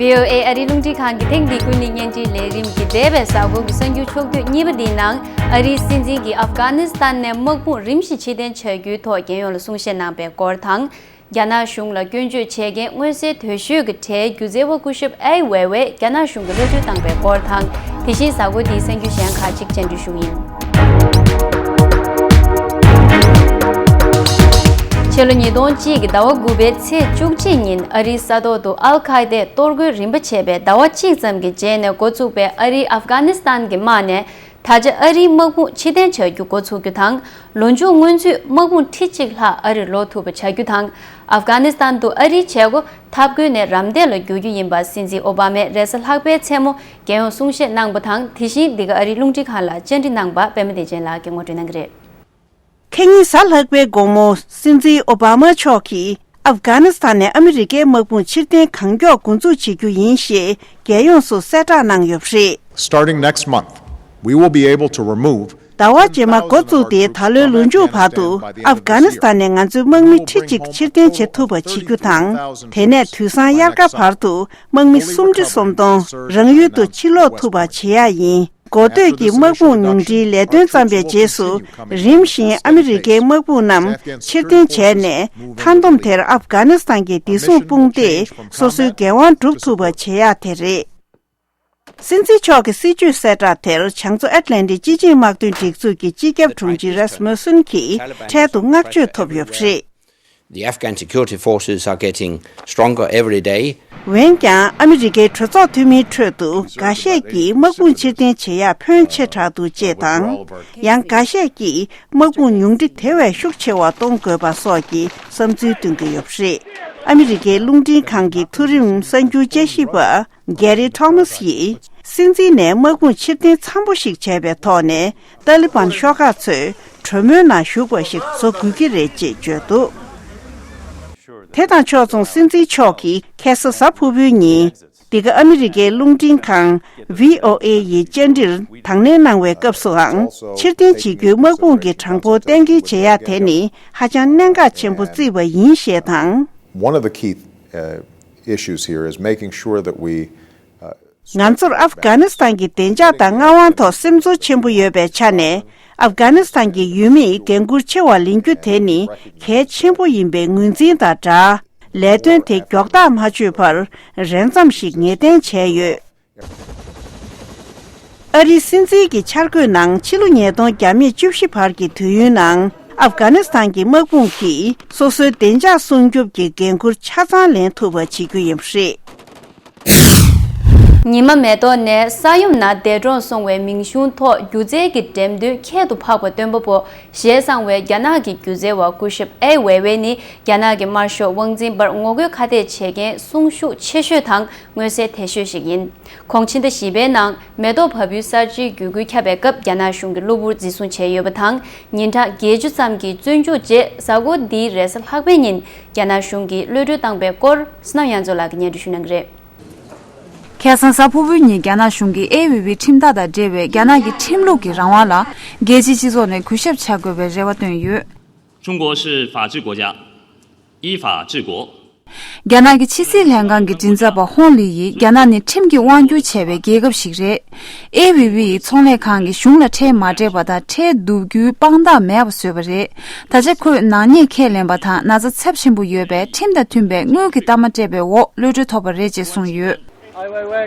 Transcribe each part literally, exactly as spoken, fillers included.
བྷི་ཨོ་ཨེ་ཨ་རིའི་རླུང་འཕྲིན་ཁང་གི་ཐེངས་འདིའི་ཀུན་གླེང་བརྙན་འཕྲིན་ལས་རིམ་གྱི་འདས་པའི་གཟའ་འཁོར་གྱི་གསར་འགྱུར་ཕྱོགས་བསྡུས་གཉིས་པ་འདིའི་ནང་། ཨ་རིའི་སྲིད་འཛིན་གྱིས་ཨབ་གྷ་ནི་སི་ཐན་ནས་དམག་དཔུང་རིམ་བཞིན་ཕྱིར་འཐེན་བྱ་རྒྱུའི་ཐོག་རྒྱལ་ཡོངས་ལ་གསུང་བཤད་གནང་པའི་སྐོར་དང་། རྒྱ་ནག་གཞུང་ལ་སྐྱོན་བརྗོད་བྱེད་མཁན་མངོན་གསལ་དོད་ཤོས་ཀྱི་གྲས་སྒྱུ་རྩལ་བ་སྐུ་ཞབས་ཨའེ་ཝེ་ཝེ་རྒྱ་ནག་གཞུང་གི་གློད་གྲོལ་བཏང་པའི་སྐོར་དང་། དེ་བཞིན་གཟའ་འཁོར་འདིའི་གསར་འགྱུར་གཞན་ཁག་ཅིག་བཅར་འདྲི་ཞུ་གི་ཡིན། ཕྱི་ལོ་ཉིས་སྟོང་གཅིག་གི་ཟླ་བ་དགུ་པའི་ཚེས་བཅུ་གཅིག་ཉིན་ཨ་རིའི་ས་ཐོག་ཏུ་ཨལ་ཁ་ཨེ་དཱའི་གཏོར་རྒོལ་རིམ་པ་བྱས་པའི་ཟླ་བ་གཅིག་ཙམ་གྱི་རྗེས་ནས་འགོ་ཚུགས་པའི་ཨ་རིའི་ཨབ་གྷ་ནི་སི་ཐན་གྱི་དམག་ནས། ད་ཆ་ཨ་རིའི་དམག་དཔུང་ཕྱིར་འཐེན་བྱ་རྒྱུ་འགོ་ཚུགས་རྒྱུ་དང་། ལོ་མཇུག་སྔོན་ཚུད་དམག་དཔུང་ཁྲི་གཅིག་ལྷག་ཨ་རིར་ལོག་ཐུབ་པ་བྱ་རྒྱུ་དང་། ཨབ་གྷ་ནི་སི་ཐན་དུ་ཨ་རིའི་བྱེད་སྒོ་འཐབ་རྒོལ་ནས་རམ་འདེགས་ལ་བསྒྱུར་རྒྱུ་ཡིན་པ་སྲིད་འཛིན་ཨོ་བྷ་མས་རེས་གཟའ་ལྷག་པའི་མཚན་མོ་རྒྱལ་ཡོངས་གསུང་བཤད་གནང་པ་དང་། དེ་བཞིན་འདི་ག་ཨ་རིའི་རླུང་འཕྲིན་ཁང་ལ་བཅར་འདྲི་གནང་པ་པད་མ་བདེ་ཆེན་ལགས་ཀྱིས་ངོ་སྤྲོད་གནང་གི་རེད། ཁ་ཉིན་གཟའ་ལྷག་པའི་དགོང་མོ་སྲིད་འཛིན་ཨོ་བྷ་མ་མཆོག་གིས་ཨབ་གྷ་ནི་སི་ཐན་ནས་ཨ་མི་རི་ཀའི་དམག་དཔུང་ཕྱིར་འཐེན་གང་མགྱོགས་འགོ་འཛུགས་བྱེད་རྒྱུ་ཡིན་ཞེས་རྒྱལ་ཡོངས་སུ་གསལ་བསྒྲགས་གནང་ཡོད་པ་རེད། Starting next month, we will be able to remove ཟླ་བ་རྗེས་མ་འགོ་བཙུགས་ཏེ་ད་ལོའི་ལོ་མཇུག་བར་དུ་ཨབ་གྷ་ནི་སི་ཐན་ནས་ང་ཚོའི་དམག་མི་ཁྲི་གཅིག་ཕྱིར་འཐེན་བྱེད་ཐུབ་པ་བྱེད་རྒྱུ་དང་། དེ་ནས་དུས་སང་དབྱར་ཁ་བར་དུ་དམག་མི་སུམ་ཁྲི་སུམ་སྟོང་རང་ཡུལ་དུ་ཕྱིར་ལོག་ཐུབ་པ་བྱེད་ཡག་ཡིན། འགོ་སྟོད་ཀྱི་དམག་དཔུང་ཉུང་འཕྲིའི་ལས་དོན་བརྩམས་པའི་རྗེས་སུ། རིམ་བཞིན་ཨ་མི་རི་ཀའི་དམག་དཔུང་རྣམས་ཕྱིར་འཐེན་བྱས་ནས། མཐའ་སྡོམ་དེར་ཨབ་གྷ་ནི་སི་ཐན་གྱི་བདེ་སྲུང་དཔུང་སྡེས་སོ་སོའི་འགན་དབང་སྒྲུབ་ཐུབ་པ་བྱེད་ཡག་དེ་རེད། སྲིད་འཛིན་མཆོག་གི་སྲིད་བྱུས་གསལ་བསྒྲགས་དེར་བྱང་མཚོ་ཨེཊ་ལན་ཊིག་སྤྱི་ཆིངས་དམག་དོན་སྒྲིག་འཛུགས་ཀྱི་སྤྱི་ཁྱབ་དྲུང་ཆེ་རཱས་མུ་སུན་གྱིས་འཕྲལ་དུ་བསྔགས་བརྗོད་ཐོབ་ཡོད་པ་རེད། The Afghan security forces are getting stronger every day. འོན་ཀྱང་། ཨ་མི་རི་ཀའི་གྲོས་ཚོགས་འཐུས་མིའི་ཁྲོད་དུ་འགའ་ཤས་ཀྱིས་དམག་དཔུང་ཕྱིར་འཐེན་བྱེད་ཡག་ཕོན་ཆེ་དྲགས་འདུག་ཅེས་དང་། ཡང་འགའ་ཤས་ཀྱིས་དམག་དཔུང་ཉུང་འཕྲི་དེ་བས་ཤུགས་ཆེ་བ་གཏོང་དགོས་པ་སོགས་ཀྱི་བསམ་ཚུལ་བཏོན་གྱི་ཡོད་པ་རེད། ཨ་མི་རི་ཀའི་རླུང་འཕྲིན་ཁང་གི་མཐོ་རིམ་གསར་འགྱུར་དཔྱད་ཞིབ་པ། གེ་རི་ཐོ་མཱས་ཡིས། སྲིད་འཛིན་ནས་དམག་དཔུང་ཕྱིར་འཐེན་འཚམ་པོ་ཞིག་བྱས་པའི་ཐོག་ནས། ཏཱ་ལི་བན་ཤོག་ཁག་ཚོས་གྲོས་མོལ་ནང་ཞུགས་པ་ཞིག་བཟོ་དགོས་ཀྱི་རེད་ཅེས་བརྗོད་འདུག་དེ་དང་ཕྱོགས་མཚུངས། སྲིད་འཛིན་མཆོག་གིས་ཁ་སང་གཟའ་ཕུར་བུའི་ཉིན། འདི་ག་ཨ་མི་རི་ཀའི་རླུང་འཕྲིན་ཁང་། བྷི་ཨོ་ཨེ་ཡི་བཅར་འདྲིར་དང་ལེན་གནང་བའི་སྐབས་སུའང་། ཕྱིར་འཐེན་བྱེད་རྒྱུའི་དམག་དཔུང་གི་གྲངས་འབོར་གཏན་འཁེལ་བྱེད་ཡག་དེ་ནི་ཧ་ཅང་གནད་འགག་ཆེན་པོ་བརྩིས་པ་ཡིན་ཞེས་དང་། One of the key, uh, issues here is making sure that we, uh, ང་ཚོར་ཨབ་གྷ་ནི་སི་ཐན་གྱི་བདེ་འཇགས་དང་མངའ་དབང་ཐོག་སེམས་ཚོར་ཆེན་པོ་ཡོད་པའི་ཆ་ནས། ཨབ་གྷ་ནི་སི་ཐན་གྱི་ཡུལ་མིས་འགན་འཁུར་ཆེ་བ་ལེན་རྒྱུ་དེ་ནི་གལ་ཆེན་པོ་ཡིན་པའི་ངོས་འཛིན་དང་སྦྲགས། ལས་དོན་དེ་མགྱོགས་རྟགས་མ་ཆོད་བར་རན་ཙམ་ཞིག་ངེས་གཏན་བྱས་ཡོད། ཨ་རིའི་སྲིད་འཛིན་གྱི་འཆར་འགོད་ནང་། ཕྱི་ལོ་ཉིས་སྟོང་བརྒྱ་མེད་བཅུ་བཞི་བར་གྱི་དུས་ཡུན་ནང་། ཨབ་གྷ་ནི་སི་ཐན་གྱི་དམག་དཔུང་གིས་སོ་སོའི་བདེ་འཇགས་སྲུང་སྐྱོབ་ཀྱི་འགན་འཁུར་ཆ་ཚང་ལེན་ཐུབ་པ་བྱེད་རྒྱུ་ཡིན་པ་རེད། ཉི་མ་མེ་ཏོག་ནས་ས་ཡོམ་ནང་འདས་གྲོངས་སོང་བའི་མིང་གཞུང་ཐོག་སྒྱུ་རྩལ་གྱི་འགྲེམས་སྟོན་ཁྱད་དུ་འཕགས་པ་སྟོན་པ་པོ་ཞེས་གསང་བའི་རྒྱ་ནག་གི་སྒྱུ་རྩལ་བ་སྐུ་ཞབས་ཨའེ་ཝེ་ཝེ་ནི། རྒྱ་ནག་གི་དམར་ཤོག་དབང་འཛིན་པར་ངོ་རྒོལ་ཁ་གཏད་བྱེད་མཁན་སྲུང་ཤུགས་ཆེ་ཤོས་དང་མངོན་གསལ་དོད་ཤོས་ཤིག་ཡིན། ཁོང་ཕྱི་ཟླ་བཞི་པའི་ནང་མེ་ཏོག་བབས་ཡུལ་གསར་བརྗེའི་བརྒྱུད་སྐུལ་ཁྱབ་པའི་སྐབས་རྒྱ་ནག་གཞུང་གིས་གློ་བུར་འཛིན་བཟུང་བྱས་ཡོད་པ་དང་། ཉིན་གྲངས་བརྒྱད་ཅུ་ཙམ་གྱི་བཙོན་འཇུག་རྗེས་གཟའ་འཁོར་འདིའི་རེས་གཟའ་ལྷག་པའི་ཉིན་རྒྱ་ནག་གཞུང་གིས་གློད་གྲོལ་བཏང་པའི་སྐོར་སྣམ་ཡང་ཚོ་ལགས་ཀྱིས་སྙན་སྒྲོན་ཞུ་གནང་གི་རེད། ཁ་སང་གཟའ་ཕུར་བུའི་ཉིན་རྒྱ་ནག་གཞུང་གིས་ཨའེ་ཝེ་ཝེ་ཁྲིམས་ཐག་དང་འབྲེལ་བའི་རྒྱ་ནག་གི་ཁྲིམས་ལུགས་ཀྱི་རང་དབང་ལ་རྒྱལ་སྤྱིའི་སྤྱི་ཚོགས་ནས་གུས་ཞབས་བྱ་དགོས་པའི་རེ་བ་བཏོན་ཡོད། 中国是法治国家，依法治国。 རྒྱ་ནག་གི་ཕྱི་སྲིད་ལྷན་ཁང་གི་མགྲིན་ཚབ་པ་ཧོང་ལི་ཡིས། རྒྱ་ནག་ནི་ཁྲིམས་ཀྱིས་དབང་སྒྱུར་བྱས་པའི་རྒྱལ་ཁབ་ཞིག་རེད། ཨའེ་ཝེ་ཝེ་ཡི་ཚོང་ལས་ཁང་གིས་གཞུང་ལ་ཁྲལ་མ་སྤྲད་པ་དང་། ཁྲལ་བསྡུ་རྒྱུའི་དཔང་རྟགས་མེད་པ་བཟོས་པ་རེད། ད་ཆ་ཁོས་ནག་ཉེས་ཁས་ལེན་པ་དང་། ན་ཚ་ཚབས་ཆེན་པོ་ཡོད་པས་ཁྲིམས་དང་མཐུན་པའི་དངུལ་གྱི་གཏའ་མ་སྤྲད་པའི་འོག་གློད་གྲོལ་ཐོབ་པ་རེད་ཅེས་གསུངས་ཡོད།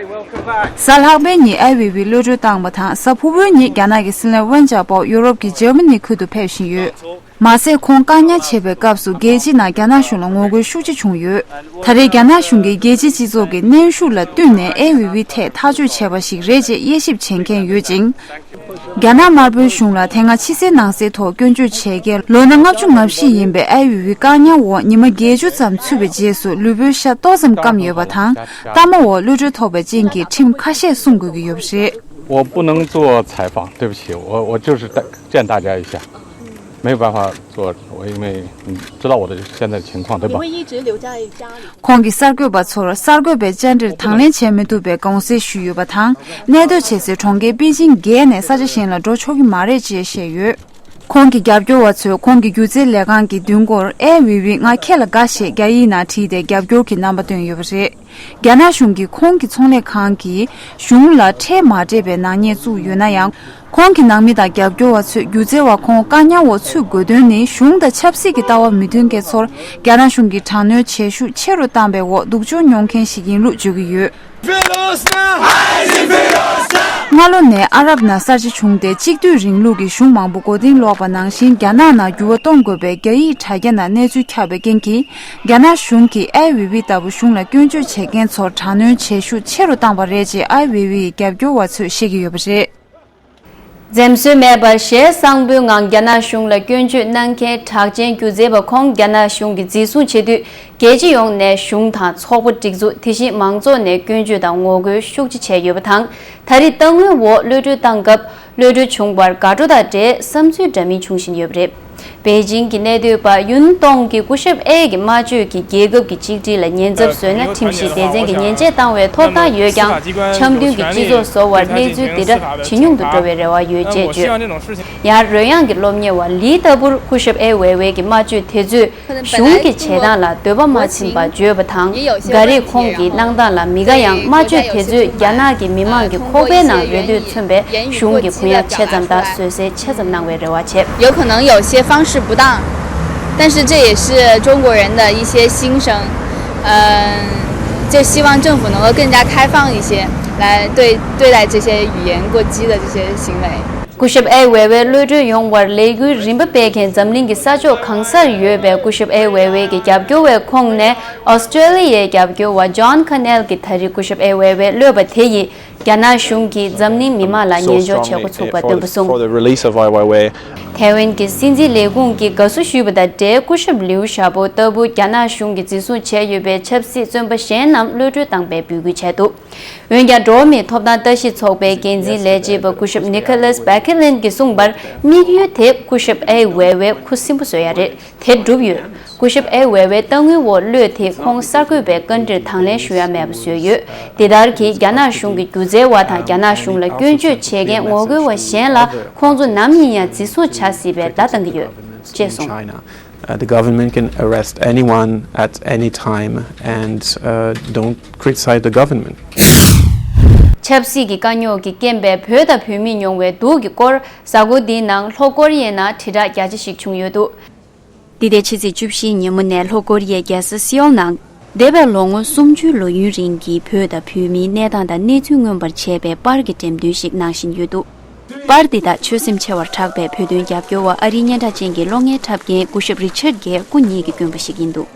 གཟའ་ལྷག་པའི་ཉིན་ཨའེ་ཝེ་ཝེ་གློད་གྲོལ་བཏང་བ་དང་། གཟའ་ཕུར་བུའི་ཉིན་རྒྱ་ནག་གི་སྲིད་བློན་ཝེན་ཅཱ་པོ་ཡུ་རོབ་ཀྱི་འཇར་མ་ནི་ཁུལ་དུ་ཕེབས་བཞིན་ཡོད། མ་ཟད་ཁོང་བཀག་ཉར་བྱེད་པའི་སྐབས་སུ་རྒྱལ་སྤྱིའི་ནང་རྒྱ་ནག་གཞུང་ལ་ངོ་རྒོལ་ཤུགས་ཆེ་བྱུང་ཡོད། ད་རེས་རྒྱ་ནག་གཞུང་གིས་རྒྱལ་སྤྱིའི་སྤྱི་ཚོགས་ཀྱི་གནོན་ཤུགས་ལ་བསྟུན་ནས་ཨའེ་ཝེ་ཝེ་ཐད་ཐག་གཅོད་བྱས་པ་ཞིག་རེད་ཅེས་དབྱེ་ཞིབ་བྱེད་མཁན་ཡོད་ཅིང་། རྒྱ་ནག་དམར་པོའི་གཞུང་ལ་དེ་སྔ་ཕྱི་གསལ་ནང་གསལ་ཐོག་སྐྱོན་བརྗོད་བྱས་རྐྱེན། ལོ་ན་ལྔ་བཅུ་ང་བཞི་ཡིན་པའི་ཨའེ་ཝེ་ཝེ་བཀག་ཉར་འོག་ཉི་མ་བརྒྱད་ཅུ་ཙམ་ཚུད་པའི་རྗེས་སུ་ལུས་པོའི་ཤ་ཏོག་ཙམ་སྐམ་ཡོད་པ་དང་། གཏའ་མ་འོག་གློད་གྲོལ་ཐོབ་པའི་རྐྱེན་གྱིས་ཁྲིམས་ཁ་ཤས་སྲུང་དགོས་ཀྱི་ཡོད་པ་རེད། 我不能做采访，对不起，我我就是见大家一下，没有办法做，我因为你知道我的现在的情况，对吧？ ཁོང་གིས་གསར་འགོད་པ་ཚོར་གསར་འགོད་པའི་བཅར་འདྲིར་དང་ལེན་བྱེད་མི་ཐུབ་པའི་དགོངས་སེལ་ཞུས་ཡོད་པ་དང་། གནས་སྡོད་བྱེད་སའི་གྲོང་ཁྱེར་པེ་ཅིང་བརྒལ་ནས་ས་ཆ་གཞན་ལ་འགྲོ་ཆོག་གི་མ་རེད་ཅེས་བཤད་ཡོད། ཁོང་གི་རྒྱབ་སྐྱོར་བ་ཚོས་ཁོང་གི་སྒྱུ་རྩལ་ལས་ཁང་གི་མདུན་སྐོར་ཨེ་ཝེ་ཝེ་ང་ཁྱེད་ལ་དགའ་ཞེས་རྒྱ་ཡིག་ནང་བྲིས་ཏེ་རྒྱབ་སྐྱོར་གྱི་རྣམ་པ་བཏོན་ཡོད་པ་རེད། རྒྱ་ནག་གཞུང་གིས་ཁོང་གི་ཚོང་ལས་ཁང་གིས་གཞུང་ལ་ཁྲལ་མ་སྤྲད་པའི་ནག་ཉེས་བཙུགས་ཡོད་ན་ཡང་། ཁོང་གི་ནང་མི་དང་རྒྱབ་སྐྱོར་བ་ཚོས་སྒྱུ་རྩལ་བ་ཁོང་བཀག་ཉར་འོག་ཚུད་དགོས་དོན་ནི་གཞུང་དང་ཆབ་སྲིད་ཀྱི་ལྟ་བ་མི་མཐུན་མཁན་ཚོར་རྒྱ་ནག་གཞུང་གིས་དྲག་གནོན་བྱེད་ཤུགས་ཆེ་རུ་བཏང་པའི་འོག་སྡུག་སྦྱོང་མྱོང་མཁན་ཞིག་ཡིན་ལུགས་བརྗོད་ཀྱི་ཡོད། སྔ་ལོ་ནས་ཨ་རབ་ནང་གསར་བརྗེ་བྱུང་སྟེ་གཅིག་སྡུད་རིང་ལུགས་ཀྱི་གཞུང་མང་པོ་མགོ་རྟིང་སློག་པ་ནང་བཞིན་རྒྱ་ནག་ནང་འགྱུར་བ་གཏོང་དགོས་པའི་རྒྱ་ཡིག་དྲ་རྒྱ་ནང་གནས་ཚུལ་ཁྱབ་པའི་རྐྱེན་གྱིས། རྒྱ་ནག་གཞུང་གིས་ཨའེ་ཝེ་ཝེ་ལྟ་བུ་གཞུང་ལ་སྐྱོན་བརྗོད་བྱེད་མཁན་ཚོར་དྲག་གནོན་བྱེད་ཤུགས་ཆེ་རུ་བཏང་པ་རེད་ཅེས་ཨའེ་ཝེ་ཝེ་ཡི་རྒྱབ་སྐྱོར་བ་ཚོས་བཤད་ཀྱི་ཡོད་པ་རེད། འཛེམ་ཟོན་མེད་པར་ཞལ་གསང་པོའི་ངང་རྒྱ་ནག་གཞུང་ལ་སྐྱོན་བརྗོད་གནང་མཁན་གྲགས་ཅན་སྒྱུ་རྩལ་པ་ཁོང་རྒྱ་ནག་གཞུང་གིས་འཛིན་བཟུང་བྱེད་དུས། རྒྱལ་སྤྱི་ཡོངས་ནས་གཞུང་དང་ཚོགས་པ་སྒྲིག་འཛུགས་དེ་བཞིན་མང་ཚོགས་ནས་སྐྱོན་བརྗོད་དང་ངོ་རྒོལ་ཤུགས་ཆེ་བྱས་ཡོད་པ་དང་། ད་རེས་གཏའ་དངུལ་འོག་གློད་གྲོལ་བཏང་སྐབས་གློད་གྲོལ་བྱུང་བར་དགའ་སྤྲོ་དང་འབྲེལ་བསམ་ཚུལ་འདྲ་མིན་བྱུང་བཞིན་ཡོད་པ་རེད། པེ་ཅིང་གི་གནས་སྡོད་པ་ཡུན་ཏོང་གིས་སྐུ་ཞབས་ཨེ་གི་སྨྲ་བརྗོད་ཀྱིས་རྒྱལ་ཁབ་ཀྱི་གཅིག་སྒྲིལ་ལ་ཉེན་ཚབས་བཟོས་ན་ཁྲིམས་ཞིབ་སྡེ་ཚན་གྱིས་ཉེས་ཆད་བཏང་བའི་ཐོབ་ཐང་ཡོད་ཀྱང་། འཆམ་མཐུན་གྱི་སྤྱི་ཚོགས་བཟོ་བར་གནས་ཚུལ་འདི་འདྲ་ཇེ་ཉུང་དུ་འགྲོ་བའི་རེ་བ་ཡོད་ཅེས་བརྗོད། ཡང་རོལ་དབྱངས་ཀྱི་སློབ་གཉེར་བ་ལི་ལྟ་བུར་སྐུ་ཞབས་ཨེ་ཝེ་ཝེ་གི་སྨྲ་བརྗོད་དེ་ཚོས་གཞུང་གི་བྱེད་སྟངས་ལ་འདོད་པ་མ་ཚིམ་པ་བརྗོད་པ་དང་། འགའ་རེས་ཁོང་གི་གནང་སྟངས་ལ་མི་དགའ་ཡང་། སྨྲ་བརྗོད་དེ་ཚོས་རྒྱ་ནག་གི་མི་དམངས་ཀྱི་ཁོག་པའི་ནང་རེ་ལྟོས་མཚོན་པའི་གཞུང་གི་གུ་ཡངས་ཆེ་ཙམ་དང་བཟོད་བསྲན་ཆེ་ཙམ་གནང་བའི་རེ་བ་བྱེད། 有可能有些方式不当，但是这也是中国人的一些心声。嗯，就希望政府能够更加开放一些，来对对待这些语言过激的这些行为。 སྐུ་ཞབས་ཨའེ་ཝེ་ཝེ་གློད་གྲོལ་ཡོང་བར་ལས་འགུལ་རིམ་པ་སྤེལ་མཁན་འཛམ་གླིང་གི་ས་ཕྱོགས་གང་སར་ཡོད་པའི་སྐུ་ཞབས་ཨའེ་ཝེ་ཝེ་གི་རྒྱབ་སྐྱོར་བའི་ཁོངས་ནས་ཨོ་སི་ཀྲེ་ལི་ཡའི་རྒྱབ་སྐྱོར་བ་ཇོན་ཁ་ནེལ་གྱིས་ད་རེས་སྐུ་ཞབས་ཨའེ་ཝེ་ཝེ་གློད་པ་དེ་ཡིས་རྒྱ་ནག་གཞུང་གིས་འཛམ་གླིང་མི་མང་ལ་ངན་སྐྱོར་བྱེད་འགོ་ཚུགས་པ་སྟོན་པ་གསུངས། ཐའེ་ཝན་གྱི་སྲིད་འཛིན་ལས་ཁུངས་ཀྱིས་དགའ་བསུ་ཞུས་པ་དང་འབྲེལ་སྐུ་ཞབས་ལིའུ་ཞའོ་པོ་ལྟ་བུ་རྒྱ་ནག་གཞུང་གིས་འཛིན་བཟུང་བྱས་ཡོད་པའི་ཆབ་སྲིད་བཙོན་པ་གཞན་རྣམས་གློད་གྲོལ་བཏང་པའི་འབོད་སྐུལ་བྱས་འདུག་འོན་ཀྱང་། འགྲོ་བ་མིའི་ཐོབ་ཐང་ལྟ་ཞིབ་ཚོགས་པའི་འགན་འཛིན་ལས་བྱེད་པ་སྐུ་ཞབས་ནི་ཁ་ལཱས་བྷེ་ཁེ་ལིན་གྱིས་གསུངས་པར། དམིགས་ཡུལ་དེ་སྐུ་ཞབས་ཨའེ་ཝེ་ཝེ་ཁུ་སིམ་པོ་བཟོ་ཡ་རེད། དེ་འགྲུབ་ཡོད། སྐུ་ཞབས་ཨའེ་ཝེ་ཝེ་གཏའ་དངུལ་འོག་གློད་དེ་ཁོང་གསར་འགོད་པའི་བཀའ་འདྲིར་དང་ལེན་ཞུ་ཡ་མེད་པ་བཟོས་ཡོད། འདི་ལྟར་གྱིས་རྒྱ་ནག་གཞུང་གི་སྒྱུ་རྩལ་བ་དང་རྒྱ་ནག་གཞུང་ལ་སྐྱོན་བརྗོད་བྱེད་མཁན་ངོ་རྒོལ་བ་གཞན་ལ་ཁོང་ཚོ་ནམ་ཡིན་ཡང་འཛིན་བཟུང་བྱ་སྲིད་པའི་བརྡ་བཏང་གི་ཡོད། ཅེས་གསུངས། Uh, the government can arrest anyone at any time and uh, don't criticize the government. ཆབ་སྲིད་ཀྱི་དཀའ་རྙོག་གི་རྐྱེན་པས་བོད་དང་བོད་མིས་མྱོང་བའི་སྡུག་གི་སྐོར། གཟའ་འཁོར་འདིའི་ནང་ལྷོ་ཀོ་རི་ཡའི་ནང་དྲིལ་བསྒྲགས་རྒྱ་ཆེ་ཞིག་བྱུང་ཡོད་འདུག་འདི་ཟླའི་ཕྱི་ཚེས་བཅུ་བཞིའི་ཉིན་མོ་ནས་ལྷོ་ཀོ་རི་ཡའི་རྒྱལ་ས་སེའོལ་ནང་། འདས་པའི་ལོ་ངོ་སུམ་ཅུའི་ལོ་ཡུན་རིང་གི་བོད་དང་བོད་མིའི་གནས་སྟངས་དང་གནས་ཚུལ་མངོན་པར་བྱས་པའི་པར་གྱི་འགྲེམས་སྟོན་ཞིག་གནང་བཞིན་ཡོད་འདུག་པར་འདི་དག་ཆོད་སེམས་ཆེ་བར་གྲགས་པའི་བོད་དོན་རྒྱབ་སྐྱོར་བ་ཨ་རིའི་སྙན་གྲགས་ཅན་གྱི་གློག་བརྙན་འཁྲབ་མཁན་སྐུ་ཞབས་རི་ཆར་གྱེར་སྐུ་ཉིད་ཀྱིས་བསྐྱོན་པ་ཞིག་ཡིན་འདུག་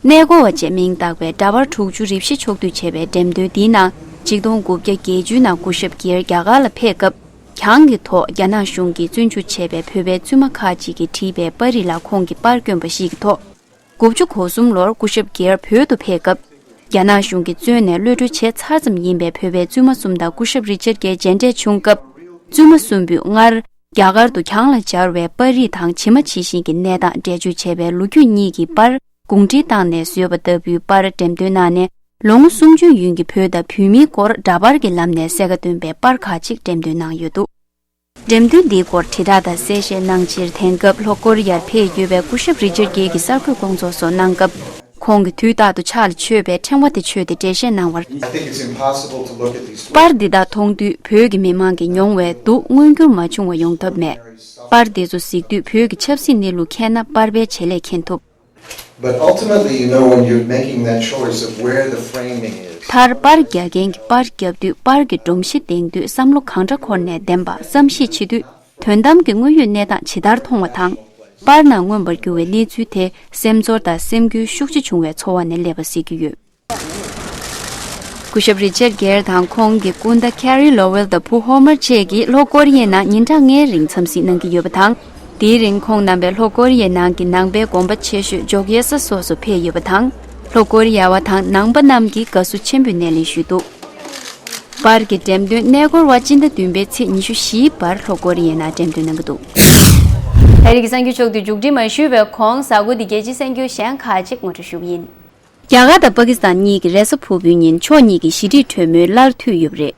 གནས་སྐོར་བ་ཅེས་མིང་བཏགས་པའི་འདྲ་པར་དྲུག་ཅུ་རེ་བཞི་ཕྱོགས་བསྡུས་བྱས་པའི་འགྲེམས་སྟོན་འདིའི་ནང་ཆིག་སྟོང་དགུ་བརྒྱ་བརྒྱད་ཅུའི་ནང་སྐུ་ཞབས་གྱེར་རྒྱ་གར་ལ་ཕེབས་སྐབས། གྱང་གི་ཐོག་རྒྱ་ནག་གཞུང་གིས་བཙོན་འཇུག་བྱས་པའི་བོད་པའི་བཙུན་མ་ཁག་ཅིག་གིས་བྲིས་པའི་པར་རིས་ལ་ཁོང་གིས་པར་བསྐྱོན་པ་ཞིག་གི་ཐོག་དགུ་བཅུ་གོ་གསུམ་ལོར་སྐུ་ཞབས་གྱེར་བོད་དུ་ཕེབས་སྐབས། རྒྱ་ནག་གཞུང་གིས་བཙོན་ནས་གློད་གྲོལ་བྱས་ཚར་ཙམ་ཡིན་པའི་བོད་པའི་བཙུན་མ་གསུམ་དང་སྐུ་ཞབས་རི་ཅར་གྱི་མཇལ་འཕྲད་བྱུང་སྐབས། བཙུན་མ་གསུམ་པོས་སྔར་རྒྱ་གར་དུ་གྱང་ལ་སྦྱར་བའི་པར་རིས་དང་ཇི་མ་ཇི་བཞིན་གྱི་གནས་སྟངས་འགྲེལ་བརྗོད་བྱས་པའི་ལོ་རྒྱུས་གཉིས་ཀྱི་པར་གུང་སྒྲིག་བཏང་ནས་བཟོས་པ་ལྟ་བུའི་པར་འགྲེམས་སྟོན་གནང་ནས། ལོ་ངོ་སུམ་ཅུའི་ཡུན་གྱི་བོད་དང་བོད་མིའི་སྐོར་འདྲ་པར་གྱི་ལམ་ནས་གསལ་ཁ་སྟོན་པའི་པར་ཁག་ཅིག་འགྲེམས་སྟོན་གནང་ཡོད་འདུག་འགྲེམས་སྟོན་འདིའི་སྐོར་དྲིལ་བསྒྲགས་དང་གསལ་བཤད་གནང་ཕྱིར། དེང་སྐབས་ལྷོ་ཀོ་རི་ཡར་ཕེབས་ཡོད་པའི་སྐུ་ཞབས་རི་ཅར་གྱེར་གྱི་གསར་འགོད་སྐོང་ཚོགས་སོགས་གནང་སྐབས། ཁོང་གིས་དུས་རྟག་ཏུ་ཕྱག་ལ་མཆོད་པའི་ཕྲེང་བ་དེ་མཆོད་དེ་འགྲེལ་བཤད་གནང་བར། I think it's impossible to look at these པར་འདི་དག་མཐོང་དུས་བོད་ཀྱི་མི་མང་གིས་མྱོང་བའི་སྡུག་མངོན་འགྱུར་མ་བྱུང་བ་ཡོང་ཐབས་མེད། པར་འདི་ཚོ་གཟིགས་དུས་བོད་ཀྱི་ཆབ་སྲིད་གནས་ལུགས་མཁྱེན་ན་པར་པའི་བྱེད་ལས་མཁྱེན་ཐུབ། But ultimately, you know, when you're making that choice of where the framing is, མཐར་པར་རྒྱག་མཁན་གྱིས་པར་བརྒྱབ་དུས། པར་གྱི་སྒྲོམ་གཞི་འདེང་དུས་བསམ་བློ་གང་འདྲ་འཁོར་ནས་འདེམས་པ་བསམ་གཞིག་བྱེད་དུས། དོན་དམ་གྱི་དངོས་ཡོད་གནས་སྟངས་ཇི་ལྟར་མཐོང་བ་དང་། པར་ནང་མངོན་པར་གྱུར་བའི་གནས་ཚུལ་དེ་སེམས་ཚོར་དང་སེམས་འགུལ་ཤུགས་ཆེ་བྱུང་བའི་ཚོར་བ་ནས་སླེབས་པ་གཟིགས་ཀྱི་ཡོད། སྐུ་ཞབས་རི་ཅར་གྱེར་དང་ཁོང་གི་སྐུ་ཟླ་ཁེ་རི་ལོ་ཝེལ་དང་བུ་ཧོ་མར་བཅས་ཀྱིས་ལྷོ་ཀོ་རི་ཡའི་ནང་ཉིན་གྲངས་ལྔའི་རིང་འཚམས་གཟིགས་གནང་གི་ཡོད་པ་དང་། དེའི་རིང་ཁོང་རྣམ་པས་ལྷོ་ཀོ་རི་ཡའི་ནང་གི་ནང་པའི་དགོན་པ་ཆེ་ཤོས་ཇོག་ཡེ་ས་སོགས་སུ་ཕེབས་ཡོད་པ་དང་། ལྷོ་ཀོ་རི་ཡ་བ་དང་ནང་པ་རྣམས་ཀྱིས་དགའ་བསུ་ཆེན་པོས་སྣེ་ལེན་ཞུས་འདུག་པར་གྱི་འགྲེམས་སྟོན་གནས་སྐོར་བ་སྤྱི་ཟླ་བདུན་པའི་ཚེས་ཉི་ཤུ་བཞིའི་བར་ལྷོ་ཀོ་རི་ཡའི་ནང་འགྲེམས་སྟོན་གནང་གི་འདུག་ཨ་རི་གི་གསར་འགྱུར་ཕྱོགས་བསྡུས་མཇུག་སྒྲིལ་མ་ཞུས་པའི་གོང་། གཟའ་འཁོར་འདི་རྒྱལ་སྤྱིའི་གསར་འགྱུར་གཞན་ཁག་ཅིག་ངོ་སྤྲོད་ཞུ་གི་ཡིན། རྒྱ་གར་དང་པ་ཀི་སི་ཐན་གཉིས་ཀྱིས་རེས་གཟའ་ཕུར་བུའི་ཉིན་ཕྱོགས་གཉིས་ཀྱི་ཞི་འགྲིག་གྲོས་མོལ་སླར་མཐུད་ཡོད་པ་རེད།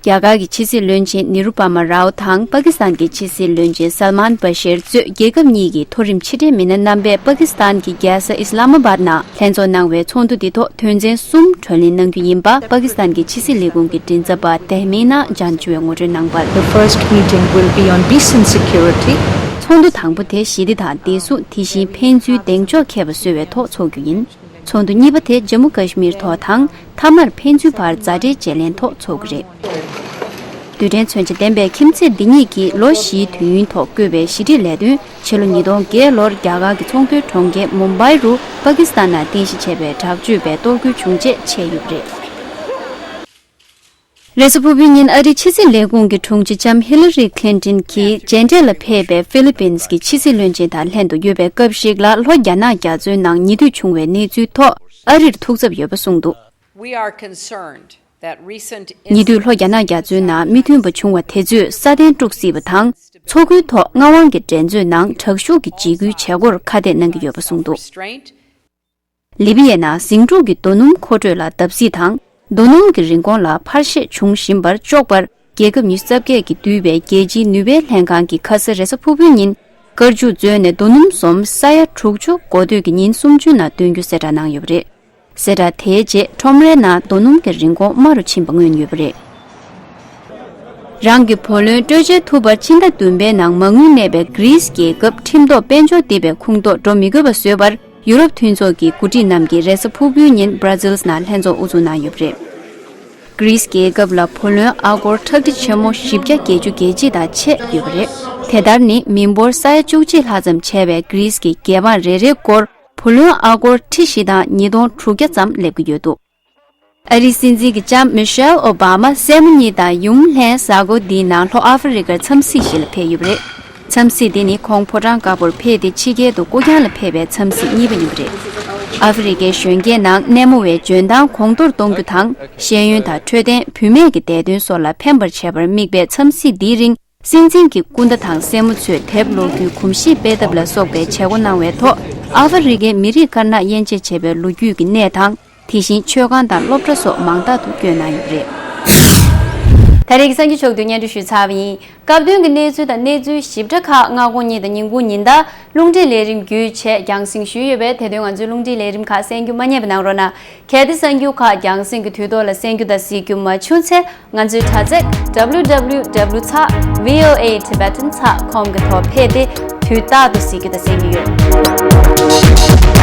རྒྱ་གར་གྱི་ཕྱི་སྲིད་བློན་ཆེན་ནི་རུ་པ་མ་རའོ་དང་པ་ཀི་སི་ཐན་གྱི་ཕྱི་སྲིད་བློན་ཆེན་སལ་མཱན་བྷ་ཤེར་གཙོས་རྒྱལ་ཁབ་གཉིས་ཀྱི་མཐོ་རིམ་ཕྱི་འབྲེལ་མི་སྣ་རྣམ་པས་པ་ཀི་སི་ཐན་གྱི་རྒྱལ་ས་ཨི་སི་ལ་མ་བཱད་ནང་ལྷན་ཚོགས་གནང་བའི་ཚོགས་འདུ་འདི་ཐོག་དོན་ཚན་གསུམ་གྲོས་གླེང་གནང་རྒྱུ་ཡིན་པ་པ་ཀི་སི་ཐན་གྱི་ཕྱི་སྲིད་ལས་ཁུངས་ཀྱི་མགྲིན་ཚབ་པ་དྷར་མེ་ན་ཇཱན་ཆུ་ཡིས་ངོ་སྤྲོད་གནང་བར། The first meeting will be on peace and security. ཚོགས་འདུ་དང་པོ་དེ་ཞི་བདེ་དང་བདེ་སྲུང་དེ་བཞིན་ཕན་ཚུན་གདེང་འཇོག་མཁས་པ་བཟོ་བའི་ཐོག་འཚོགས་རྒྱུ་ཡིན། ཚོགས་འདུ་གཉིས་པ་དེ་ཇམ་མུ་ཀ་ཤི་མིར་ཐོག་དང་མཐའ་མར་ཕན་ཚུན་བར་མཛའ་འབྲེལ་བརྗེ་ལེན་ཐོག་འཚོགས་ཀྱི་རེད། རྡུལ་ཕྲན་མཚོན་ཆ་ལྡན་པའི་ཁྱིམ་མཚེས་འདི་གཉིས་ཀྱིས་ལོ་བཞིའི་དུས་ཡུན་ཐོག་བསྐོས་པའི་ཞི་འགྲིག་ལས་དོན་ཕྱི་ལོ་ཉིས་སྟོང་བརྒྱད་ལོར་རྒྱ་གར་གྱི་ཚོང་དོན་གྲོང་ཁྱེར་མུམ་བྷའི་རུ་པ་ཀི་སི་ཐན་ནང་རྟེན་གཞི་བྱས་པའི་དྲག་སྤྱོད་པས་གཏོར་རྒོལ་བྱུང་རྗེས་ཆད་ཡོད་པ་རེད། རེས་གཟའ་ཕུར་བུའི་ཉིན་ཨ་རིའི་ཕྱི་སྲིད་ལས་ཁུངས་ཀྱི་དྲུང་ཆེ་ལྕམ་ཧི་ལ་རི་ཁི་ལིན་ཏིན་གྱིས་མཇལ་འཕྲད་ལ་ཕེབས་པའི་ཧྥི་ལི་པིན་གྱི་ཕྱི་སྲིད་བློན་ཆེན་དང་ལྷན་དུ་ཡོད་པའི་སྐབས་ཤིག་ལ་ལྷོ་རྒྱ་ནག་རྒྱ་མཚོའི་ནང་ཉེ་དུས་བྱུང་བའི་གནས་ཚུལ་ཐོག་ཨ་རིར་ཐུགས་འཚབ་ཡོད་པ་གསུངས་འདུག We are concerned that recent ཉེ་དུས་ལྷོ་རྒྱ་ནག་རྒྱ་མཚོའི་ནང་མི་མཐུན་པ་བྱུང་བ་དེ་ཚོས་སྲ་བརྟན་དཀྲུག་སྲིད་པ་དང་། མཚོ་ཁུལ་ཐོག་མངའ་དབང་གི་འགྲན་རྩོད་ནང་དྲག་ཤུགས་ཀྱི་འཇིགས་སྐུལ་བྱེད་སྒོར་ཁ་གཏད་གནང་གི་ཡོད་པ་གསུངས་འདུག restraint. ལི་བི་ཡའི་ནང་ཟིང་འཁྲུག་གི་རྡོ་སྣུམ་མཁོ་སྤྲོད་ལ་བརྡབ་གསིག་དང་། རྡོ་སྣུམ་གྱི་རིན་གོང་ལ་འཕར་ཤད་འབྱུང་བཞིན་པར་གཅོག་པར་རྒྱལ་ཁབ་ཉི་ཤུ་རྩ་བརྒྱད་ཀྱིས་བསྡུས་པའི་རྒྱལ་སྤྱིའི་ནུས་པའི་ལྷན་ཁང་གིས་ཁ་ས་རེས་གཟའ་ཕུར་བུའི་ཉིན། སྐར་ཆུ་མཛོད་ནས་རྡོ་སྣུམ་ཟོམ་ས་ཡ་དྲུག་ཅུ་འགོ་སྟོད་ཀྱི་ཉིན་སུམ་ཅུའི་ནང་འདོན་རྒྱུ་གསལ་བསྒྲགས་གནང་ཡོད་པ་རེད། གསལ་བསྒྲགས་དེའི་རྗེས་ཁྲོམ་རའི་ནང་རྡོ་སྣུམ་གྱི་རིན་གོང་དམའ་རུ་ཕྱིན་པ་མངོན་ཡོད་པ་རེད། རང་གི་བུ་ལོན་སྤྲོད་འཇལ་ཐུབ་པར་ཕྱི་ཟླ་བདུན་པའི་ནང་མ་དངུལ་གནས་པའི་གྷི་རིས་རྒྱལ་ཁབ་ཁྲིམས་ཐོག་དཔལ་འབྱོར་ལྡན་པའི་ཁོངས་གཏོགས་འགྲོ་མི་དགོས་པ་བཟོས་པར་ཡུ་རོབ་མཐུན་ཚོགས་ཀྱི་འགོ་ཁྲིད་རྣམས་ཀྱིས་རེས་གཟའ་ཕུར་བུའི་ཉིན་Brussels་ནང་ལྷན་ཚོགས་དབུ་འཛུགས་གནང་ཡོད་པ་རེད། གྷི་རིས་རྒྱལ་ཁབ་ལ་བུ་ལོན་ཨ་སྒོར་ཁྲག་ཁྲི་ཆེན་མོ་བཞི་བརྒྱ་བརྒྱད་ཅུ་གྱ་གཅིག་དང་ཕྱེད་ཡོད་པ་རེད། དེ་ལྟར་ནི་མི་འབོར་ས་ཡ་བཅུ་གཅིག་ལྷག་ཙམ་བྱས་པའི་གྷི་རིས་ཀྱི་རྒྱལ་འབངས་རེ་རེའི་སྒོར་བུ་ལོན་ཨ་སྒོར་ཁྲི་བཞི་དང་ཉིས་སྟོང་དྲུག་བརྒྱ་ཙམ་སླེབས་ཀྱི་ཡོད་འདུག་ཨ་རིའི་སྲིད་འཛིན་གྱི་ལྕམ་མི་ཤེལ་ཨོ་བྷ་མ་སྲས་མོ་གཉིས་དང་ཡུམ་ལྷན་གཟའ་འཁོར་འདིའི་ནང་ལྷོ་ཨ་ཧྥེ་རི་ཀར་འཚམས་གཟིགས་ཤིག་ལ་ཕེབས་ཡོད་པ་རེད། འཚམས་གཟིགས་འདི་ནི་ཁོང་ཕོ་བྲང་དཀར་པོར་ཕེབས་ཏེ་ཕྱི་རྒྱལ་དུ་སྐུ་རྐྱང་ལ་ཕེབས་པའི་འཚམས་གཟིགས་གཉིས་པ་ཡིན་པ་རེད། ཨ་ཧྥེ་རི་ཀའི་གཞོན་སྐྱེས་ནང་གནས་མོ་བའི་འཇོན་ཐང་གོང་མཐོར་གཏོང་རྒྱུ་དང་། ཤེས་ཡོན་དང་འཕྲོད་བསྟེན། བུད་མེད་ཀྱི་བདེ་དོན་སོགས་ལ་ཕན་པར་བྱེད་པར་དམིགས་པའི་འཚམས་གཟིགས་འདིའི་རིང་། སྲིད་འཛིན་གྱི་སྐུ་ཟླ་དང་སྲས་མོ་ཚོས་དེབ་ཀློག་རྒྱུའི་གོམས་གཤིས་སྤེལ་ཐབས་ལ་སོགས་པའི་བྱེད་སྒོ་གནང་བའི་ཐོག་ཨ་ཧྥེ་རི་ཀའི་མི་རིགས་དཀར་ནག་དབྱེ་འབྱེད་བྱེད་པའི་ལོ་རྒྱུས་ཀྱི་གནས་དང་། དེ་བཞིན་མཆོད་ཁང་དང་སློབ་གྲྭ་སོགས་མང་དག་ཏུ་བསྐྱོད་གནང་ཡོད་པ་རེད། ད་རེས་ཀྱི་གསར་འགྱུར་ཕྱོགས་བསྡུས་སྙན་སྒྲོན་ཞུས་ཚར་བ་ཡིན། སྐབས་དོན་གྱི་གནས་ཚུལ་དང་གནས་ཚུལ་ཞིབ་ཕྲ་ཁག་སྔ་དགོང་གཉིས་དང་ཉིན་གུང་ཉིན་ལྟར་རླུང་འཕྲིན་ལས་རིམ་བརྒྱུད་བྱས་རྒྱང་སྲིང་ཞུས་ཡོད་པས། དེ་དོན་ང་ཚོའི་རླུང་འཕྲིན་ལས་རིམ་ཁག་གསན་རྒྱུ་མ་བསྙེལ་བ་གནང་རོགས་གནང་། གལ་ཏེ་གསར་འགྱུར་ཁག་རྒྱང་སྲིང་གི་དུས་ཐོག་ལ་གསན་རྒྱུ་དང་གཟིགས་རྒྱུ་མ་བྱུང་ཚེ། ང་ཚོའི་དྲ་ཚིགས་W W W ཚེག་V O A Tibetan ཚེག་com གི་ཐོག་ཕེབས་ཏེ་དུས་རྟག་ཏུ་གཟིགས་རྒྱུ་དང་གསན་རྒྱུ་ཡོད།